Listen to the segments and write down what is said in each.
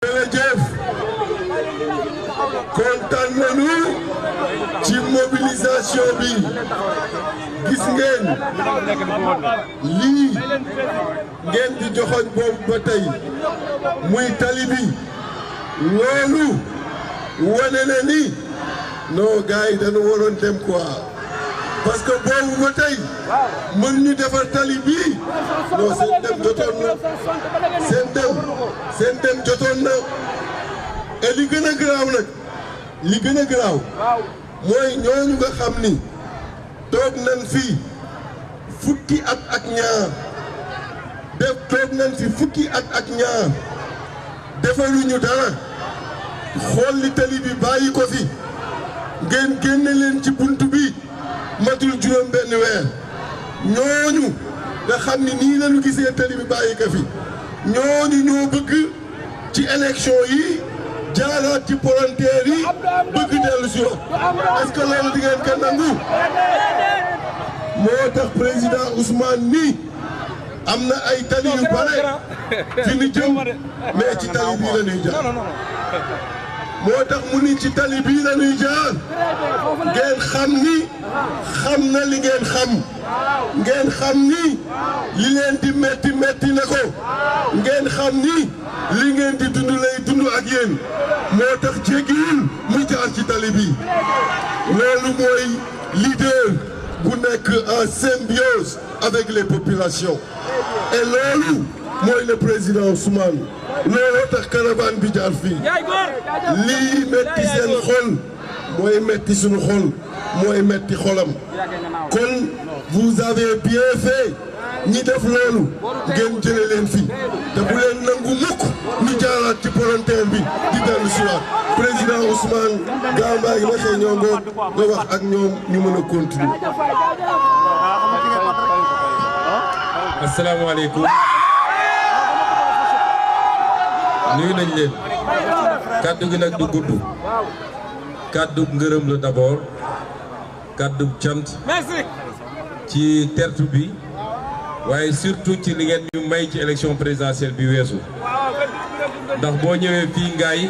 jërëjëf kontaan nañu ci mobilisation bi gis ngeen lii ngeen di joxoñ boobu ba tey muy tali bi loolu wane na ni non gars yi dañu waroon dem quoi parce que boobu ba tey mën ñu defar tali bii non seen dem jotoon na seen dem jotoon na et li gën a garaaw nag li gën a garaaw mooy ñooñu nga xam ni toog nañ fi fukki at ak ñaar toog nañ fi fukki at ak ñaar defaluñu dara xool li tali bi bàyyi ko fi ngeen génne leen ci buntu bi matul juróom benn weer ñooñu nga xam ni nii lañu gisee tali bi bàyyi ko fi ñooñu ñoo bëgg ci élection yi jaaraat ci volontaire yi bëgg dellu si wax est-ce que loolu di ngeen ko nangu moo tax président Ousmane ni am na ay tali yu bare fi ñu jëm mais ci tali bii la ñuy jaar moo tax mu ni ci tali bii la ñuy jaar ngeen xam ni xam na li ngeen xam ngeen xam ni li leen di metti metti na ko ngeen xam ni li ngeen di dund lay dund ak yéen moo tax jéggiwul mu jaar ci tali bi loolu mooy leader bu nekk en symbiose avec les populations et loolu mooy le président Ousmane looloo tax caravane bi jaar fii lii metti seen xol mooy metti suñu xol mooy metti xolam kon vous avez bien fait ñi def loolu ngeen jële leen fi te bu leen nangu mukk ñu jaaraat ci volontaire bi di dellu si waat président Ousmane gaa mbaa ngi la xëy ñoo ngoog nga wax ak ñoom ñu mën a continuer. asalaamaaleykum nuyu nañ leen kàddu gi nag du gudd kàddu ngërëm la d'abord kàddu cant ci tertu bi waaye surtout ci li ngeen ñu may ci élection présidentielle bi weesu ndax boo ñëwee fii Ngaye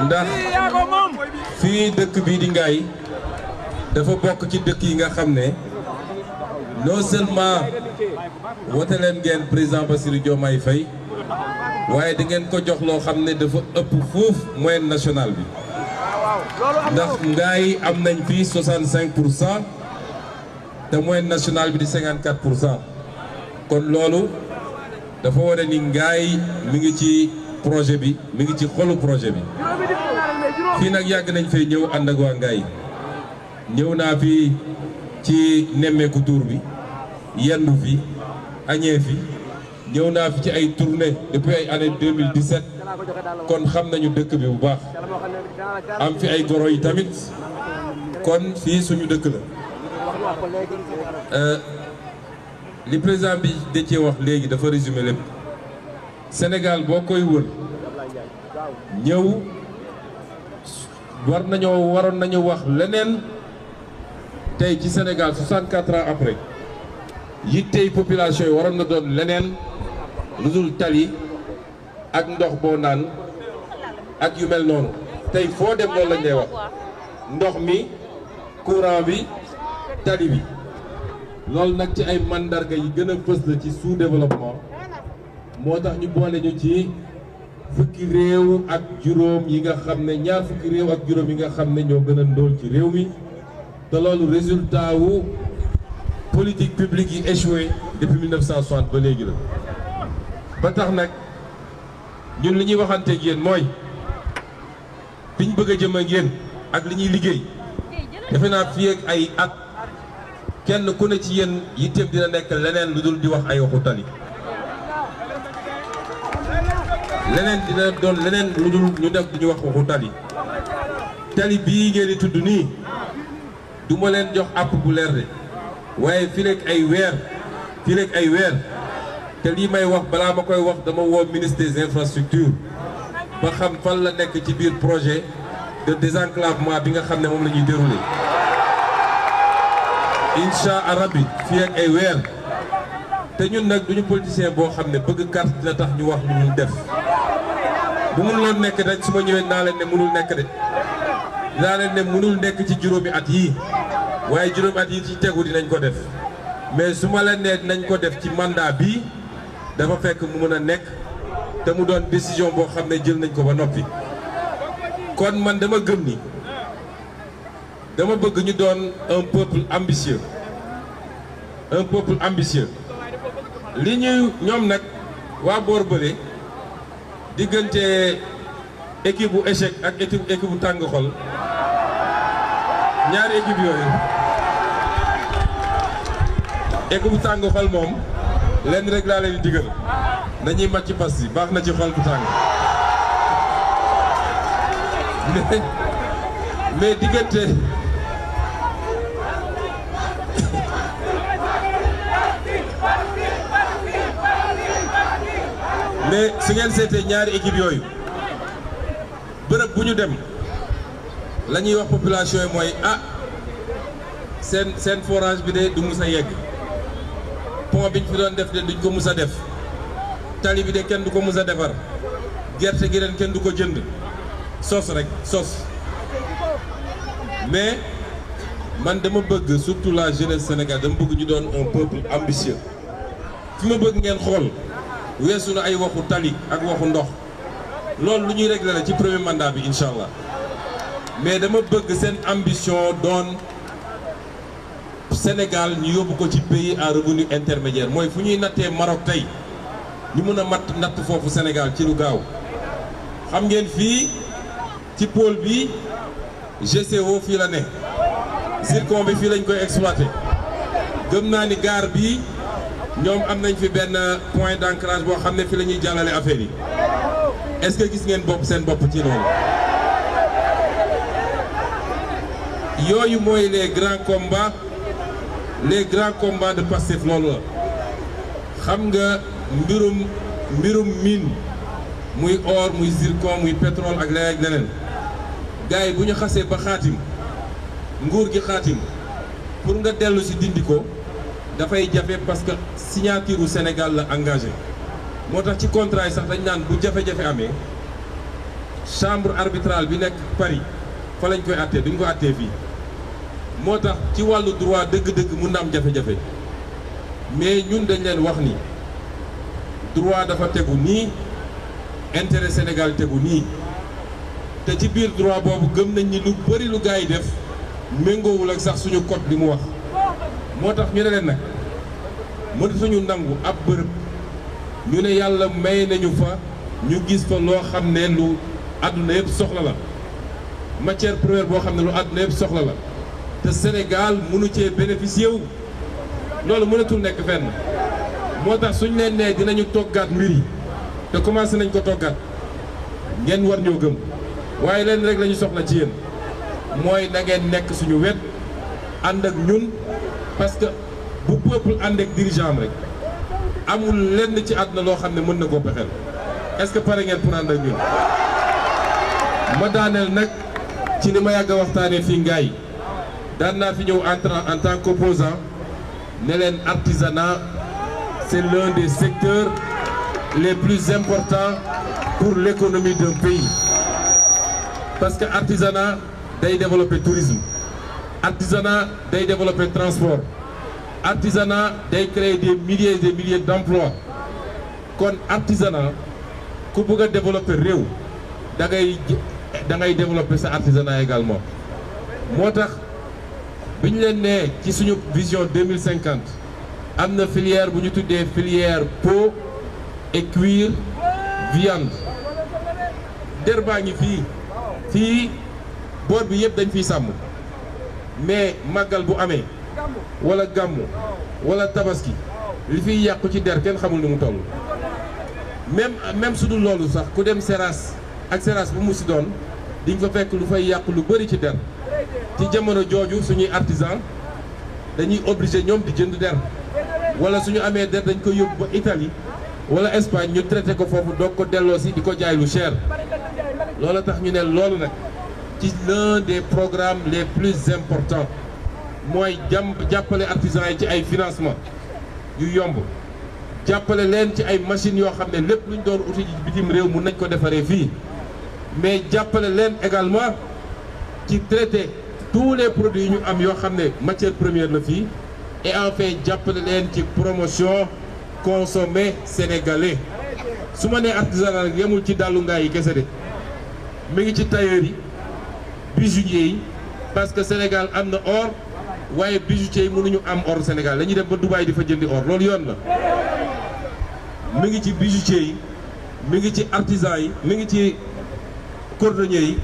ndax fii dëkk bii di Ngaye dafa bokk ci dëkk yi nga xam ne non seulement wote leen ngeen président Bassirou Diomaye Faye waaye da ngeen ko jox loo xam ne dafa ëpp foofu moyenne nationale bi ndax Ngaye am nañ fii 65% te moyenne nationale bi di 54% kon loolu dafa wane ni Ngaye mi ngi ci projet bi mi ngi ci xolu projet bi fii nag yàgg nañ fee ñëw ànd ak waa Ngaye ñëw naa fi ci nemmeeku tour bi yendu fi añee fi ñëw naa fi ci ay tournée depuis ay année 2017 kon xam nañu dëkk bi bu baax am fi ay goro yi tamit kon fii suñu dëkk la li président bi da cee wax léegi dafa résumé lépp Sénégal boo koy wër ñëw waroon nañu wax leneen tey ci Sénégal 64 ans après yittey population yi waroon na doon leneen lu dul tali ak ndox boo naan ak yu mel noonu tey foo dem loolu lañ lay wax ndox mi courant bi tali bi loolu nag ci ay mandarga yi gën a fës la ci sous-développement moo tax ñu boole ñu ci fukki réew ak juróom yi nga xam ne ñaar fukki réew ak juróom yi nga xam ne ñoo gën a ndóol ci réew mi te loolu résultat wu politique publique yi échoué depuis 1960 ba léegi la ba tax nag ñun li ñuy waxanteeg yéen mooy biñ bëgg a jëm ak yéen ak li ñuy liggéey defe naa fii ak ay at kenn ku ne ci yéen yitteem dina nekk leneen lu dul di wax ay waxu tali leneen dina doon leneen lu dul ñu def di ñu wax waxu tali bii ngeen di tudd nii du ma leen jox àpp bu leer de waaye fii rek ay weer te lii may wax balaa ma koy wax dama woo ministre des infrastructures ba xam fan la nekk ci biir projet de désenclavement bi nga xam ne moom la ñuy dérouler incha rabbi fii ak ay weer te ñun nag duñu politicien boo xam ne bëgg carte dina tax ñu wax lu ñu def bu mënuloon nekk rek su ma ñëwee naa leen ne mënul nekk de naa leen ne mënul nekk ci juróomi at yii waaye juróomi at yi ci tegu dinañ ko def mais su ma leen nee dinañ ko def ci mandat bii dafa fekk mu mën a nekk te mu doon décision boo xam ne jël nañ ko ba noppi kon man dama gëm ni dama bëgg ñu doon un peuple ambitieux li ñuy ñoom nag waa boor bële diggante équipe bu échec ak équipe bu tàng xol ñaari équipe yooyu équipe bu tàng xol moom lenn rek laa leen di digal nañuy màcc pas yi baax na ci xol bu tàng mais diggante mais su ngeen seetee ñaari équipe yooyu bërëb bu ñu dem la ñuy wax population yi mooy ah seen forage bi de du mus a yegg pont bi ñu fi doon def de duñ ko mus a def tali bi de kenn du ko mus a defar gerte gi ren kenn du ko jënd sos rek sos mais man dama bëgg surtout la jeunesse Sénégal dama bëgg ñu doon un peuple ambitieux fi ma bëgg ngeen xool weesu na ay waxu tali ak waxu ndox loolu lu ñuy régler la ci premier mandat bi incha allah mais dama bëgg seen ambition doon Sénégal ñu yóbbu ko ci pays à revenu intermédiaire mooy fu ñuy nattee Maroc tey ñu mën a natt foofu Sénégal ci lu gaaw xam ngeen fii ci pôle bi GCO fii la ne zircon bi fii lañ koy exploité gëm naa ni gare bi ñoom am nañ fi benn point d'ancrage boo xam ne fi la ñuy jàllale affaire yi est-ce que gis ngeen seen bopp ci loolu yooyu mooy les grands combats de Pastef loolu la xam nga mbirum mine muy or muy zircon muy pétrole ak leneen ak leneen gars yi bu ñu xasee ba xaatim nguur gi xaatim pour nga dellu si dindi ko dafay jafe parce que signature u Sénégal la engagé moo tax ci contrat yi sax dañ naan bu jafe-jafe amee chambre arbitrale bi nekk Paris fa lañ koy àttee duñ ko àttee fii moo tax ci wàllu droit dëgg-dëgg mun na am jafe-jafe mais ñun dañ leen wax ni droit dafa tegu nii intérêt Sénégal tegu nii te ci biir droit boobu gëm nañ ni lu bëri lu gars yi def méngoowul ak sax suñu code li mu wax moo tax ñu ne leen nag mënatuñu nangu ab bërëb ñu ne yàlla may nañu fa ñu gis fa loo xam ne lu àdduna yëpp soxla la matière première boo xam ne lu àdduna yëpp soxla la te Sénégal mënu cee bénéficier wu loolu mënatul nekk fenn moo tax suñ leen nee dinañu toggaat mbir yi te commencé nañ ko toggaat ngeen war ñoo gëm waaye leen rek la ñu soxla ci yéen mooy na ngeen nekk suñu wet ànd ak ñun parce que bu peuple ànd ak dirigeant am rek amul lenn ci àdduna loo xam ne mën na koo pexeel est-ce que pare ngeen pour ànd ak ñun ma daaneel nag ci li ma yàgg a waxtaanee fii ngaay daan naa fi ñëw en tant qu'opposant ne leen artisanat c'est l'un des secteurs les plus importants pour l'économie d'un pays parce que artisanat day développer tourisme artisanat day développer transport artisanat day créer des milliers et des milliers d'emplois kon artisanat ku bëgg a développer réew da ngay développer sa artisanat également moo tax bi ñu leen nee ci suñu vision 2050 am na filière bu ñu tuddee filière peau et cuir viande der baa ngi fii boor bi yëpp dañ fiy sàmm mais màggal bu amee wala gàmmu wala tabaski li fiy yàqu ci der kenn xamul ni mu toll même su dul loolu sax ku dem Seras ak Seras bu mu si doon diñ fa fekk lu fay yàqu lu bëri ci der ci jamono jooju suñuy artisan dañuy obligé ñoom di jënd der wala suñu amee der dañ ko yóbbu ba Italie wala Espagne ñu traité ko foofu doog ko delloo si di ko jaay lu cher loolu tax ñu ne loolu nag ci l'un des programmes les plus importants mooy jàppale artisans yi ci ay financement yu yomb jàppale leen ci ay machines yoo xam ne lépp luñ doon uti bitim réew mun nañ ko defaree fii mais jàppale leen également ci traiter tous les produits yi ñu am yoo xam ne matière première la fii et enfin jàppale leen ci promotion consommer sénégalais su ma nee artisanat nag yemul ci dàllu ngaay yi kese de mi ngi ci tailleur yi bijoutier yi parce que Sénégal am na or waaye bijoutier yi mënuñu am or Sénégal dañuy dem ba Dubaï di fa jëndi or loolu yoon la mi ngi ci bijoutier yi mi ngi ci artisan yi mi ngi ci cordonnier yi